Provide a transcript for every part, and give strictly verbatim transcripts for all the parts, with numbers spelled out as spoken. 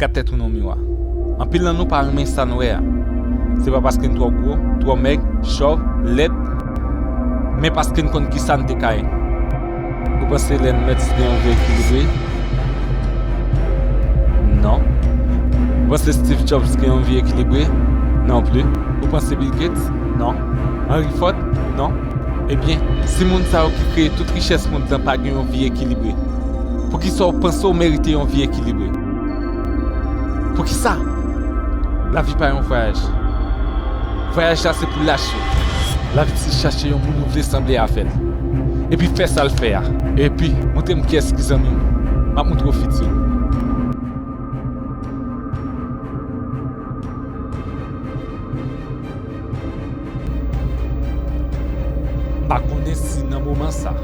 Gad tèt ou nan miwa. Anpil nan nou pa renmen sa n wè a. Se pa paske n twò gwo, twò mèg, chòv, lèd, men paske n konn kisa n te ka ye. Ou panse Elon Musk gen yon vi ekilibre? Non. Ou panse Steve Jobs gen yon vi ekilibre? Non pli. Ou panse Bill Gates? Non. Henry Ford? Non. Ebyen, si moun sa yo ki kreye tout richès mond lan pa gen yon vi ekilibre, poukisa w panse w merite yon vi ekilibre? Poukisa? Lavi pa yon vwayaj. Vwayaj la se pou lach yo. Lavi se chache yon moun ou vle sanble avè l. Epi fè sa l fè a. Epi, montre m kiyès ki zanmi w. M ap montre w fiti w. M pa konnen si nan moman sa,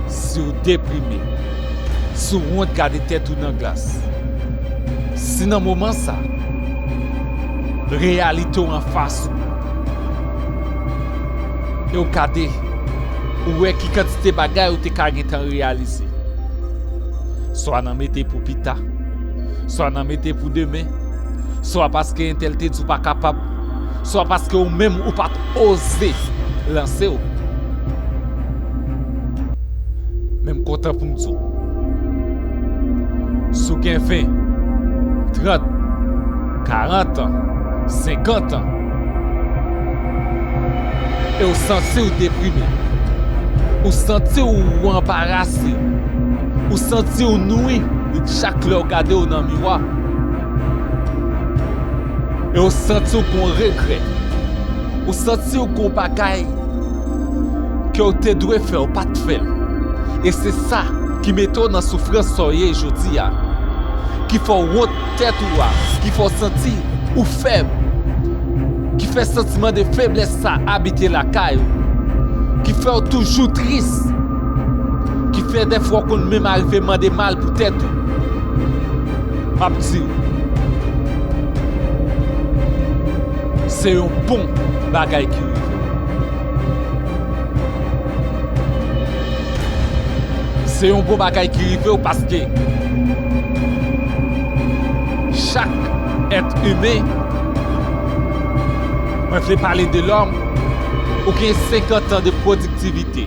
si w deprime, si w wont gade tèt ou nan glas, si nan moman sa, reyalite w anfas ou, e w gade, ou wè ki kantite bagay ou te ka gentan reyalize. Swa nan mete pou pita, swa nan mete pou demen, swa paske entèl te di w pa kapab, swa paske ou menm ou pa t oze lanse w. Men m kontan pou m di w, si w gen ven, trant, karant an, senkant an, e w santi w deprime, ou santi w anbarase, ou santi w nwi chak lè w gade w nan miwa, e w santi w gon regrè, ou santi w gon bagay ke w te dwe fè, w pa t fè l. E se sa ki mete w nan soufrans sa w ye jodi a, ki fè w wont tèt ou a, ki fè w santi ou fèb, ki fè santiman de feblès sa abite lakay ou, ki fè w toujou tris, ki fè dèfwa w konn menm arive mande mal pou tèt ou. M ap di w, se yon bon bagay ki rive w. Se yon bon bagay ki rive w paske chak èt imen, mwen vle pale de lòm, ou gen senkant an de pwodiktivite.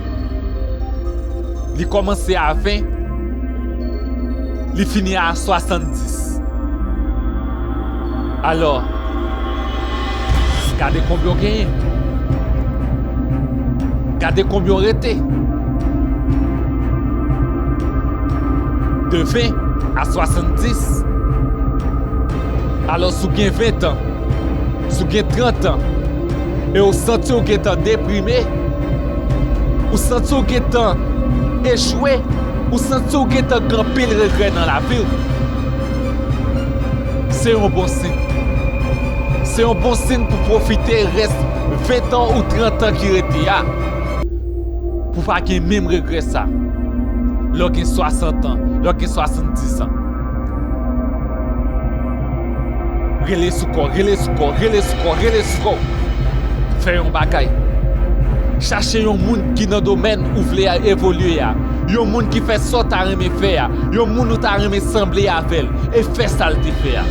Li kòmanse a ven, li fini a swasanndis. Alò, gade konbyen w genyen. Gade konbyen w rete. De ven a swasanndis. Alò, si w gen ven tan, si w gen trant an, e w santi w gentan deprime, ou santi w gentan echwe, ou santi w gentan gen anpil regrè nan lavi w, se yon bon siy. Se yon bon siy pou pwofite rès ven tan ou trant an ki rete a, pou w pa gen menm regrè sa lè w gen swasant an, lè w gen swasanndis an. Rele sou kò w, rele sou kò w, rele sou kò w, rele sou kò w. Fè yon bagay. Chache yon moun ki nan domèn ou vle evolye a. Yon moun ki fè sa w ta renmen fè a. Yon moun ou ta renmen sanble avè l e fè sa l te fè a.